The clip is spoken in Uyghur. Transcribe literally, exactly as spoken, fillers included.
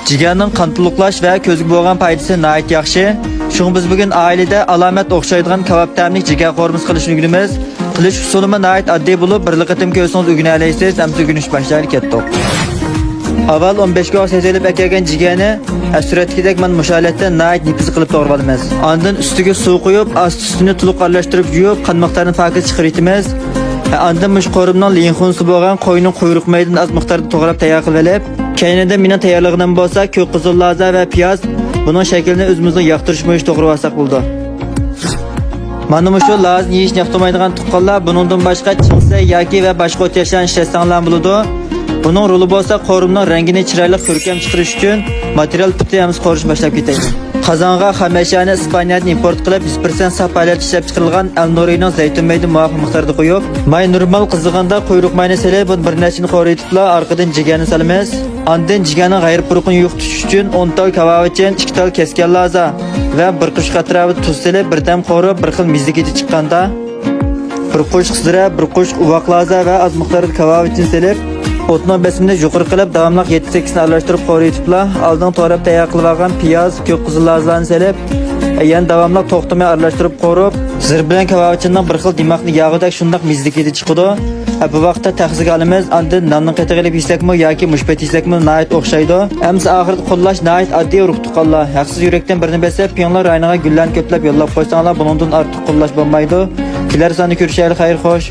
جىگەرنىڭ قان تولۇقلاش ۋە كۆزگە بولغان پايدىسى ناھايىتى ياخشى. شۇڭا بىز بۈگۈن ئائىلىدە ئالامەت ئوخشايدىغان كاۋاپ تەملىك جىگەر قورۇمىسى قىلىشنى ئۆگىنىمىز. قىلىش ئۇسۇلىمۇ ناھايىتى ئاددىي بولۇپ، بىرلا قېتىم كۆرسىڭىز ئۆگىنەلەيسىز. ئەمسە ئۆگىنىش باشلايلى، كەتتۇق. ئاۋۋال ئون بەش گۇۋاھ سېتىلىپ ئەكەلگەن جىگەرنى، ھە، سۈرەتتىكىدەك مانا مۇشۇ ھالەتتە ناھايىتى نېپىز قىلىپ توغرىۋالىمىز. ئاندىن ئۈستىگە سۇ قۇيۇپ، ئاستى ئۈستىنى تولۇق ئارىلاشتۇرۇپ يۇيۇپ، قان مىقدارىنى پاكىز چىقىرىۋېتىمىز. ھە، ئاندىن مۇشۇ قورۇمنىڭ لىڭخۇنسى بولغان قوينىڭ قۇيرۇق مېيىدىنى ئاز مىقداردا توغراپ تەييار قىلىۋېلىپ، كەينىدىن مېنىڭ تەييارلىغىنىم بولسا كۆك قىزىل لازا ۋە پىياز. بۇنىڭ شەكلىنى ئۆزىمىزنىڭ ياقتۇرۇش بويىچە توغرىۋالساق بولىدۇ. مانا مۇشۇ لازىنى يېيىشنى ياقتۇرمايدىغان تۇغقانلار بۇنىڭدىن باشقا چىڭسەي ياكى ۋە باشقا ئوت ياشلارنى ئىشلەتسەڭلار بولىدۇ. بۇنىڭ رولى بولسا قورۇمنىڭ رەڭگىنى چىرايلىق كۆركەم چىقىرىش ئۈچۈن ماتېرىيال پۈتى ھەممىسى قورۇش باشلاپ كېتەيدۇ. قازانغا خام ئەشيانى ئىسپانىيەدىن ئىمپورت قىلىپ، يۈز پىرسەنت ساپ ھالەتتە ئىشلەپ چىقىرىلغان ئەلنورىنىڭ زەيتۇن مېيىدىنى مۇۋاپىق مىقداردا قويۇپ، ماي نورمال قىزىغاندا قۇيرۇق ماينى سېلىپ، بۇنى بىر نەچچىنى قورۇيتۇپلا ئارقىدىن جىگەرنى سالىمىز. ئاندىن جىگەرنىڭ غەيرىي پۇرىقىنى يوقىتىش ئۈچۈن ئون تال كاۋاۋىچىن، ئىككى تال كەسكەن لازا ۋە بىر قوشۇق ئەتراپىدا تۇز سېلىپ، بىردەم قورۇپ، بىر خىل مېزىگە چىققاندا، بىر قوشۇق زىرە، بىر قوشۇق ئۇۋاق لازا ۋە ئاز مىقداردا كاۋاۋىچىن سېلىپ، ئوتنىڭ بېسىمىنى يۇقىرى قىلىپ، داۋاملىق يەتتە سەككىزنى ئارىلاشتۇرۇپ قورۇيتۇپلا، ئالدىن توغراپ تەييار قىلىۋالغان پىياز، كۆك قىزىل لازىلارنى سېلىپ، يەنە داۋاملىق توختىماي ئارىلاشتۇرۇپ قورۇپ، زىرە بىلەن كاۋاۋىچىننىڭ بىر خىل دىماقنى ياغۇدەك شۇنداق مېزىلىكىدە چىقىدۇ. ھە، بۇ ۋاقىتتا تەخسىگە ئالىمىز، ئاندىن ناننىڭ قېتىغا ئېلىپ يېسەكمۇ ياكى مۇشۇ پېتى يېسەكمۇ ناھايىتى ئوخشايدۇ. ئەمسە ئاخىرىدا قوللاش ناھايىتى ئاددىي، ئۇرۇق تۇغقانلار. ھەقسىز يۈرەكتىن بىرنى بېسىپ، پىڭلار رايونىغا گۈللەرنى كۆپلەپ يوللاپ قويساڭلار، بۇنىڭدىن ئارتۇق قوللاش بولمايدۇ. كېلەر ساندا كۆرۈشەيلى، خەير خوش.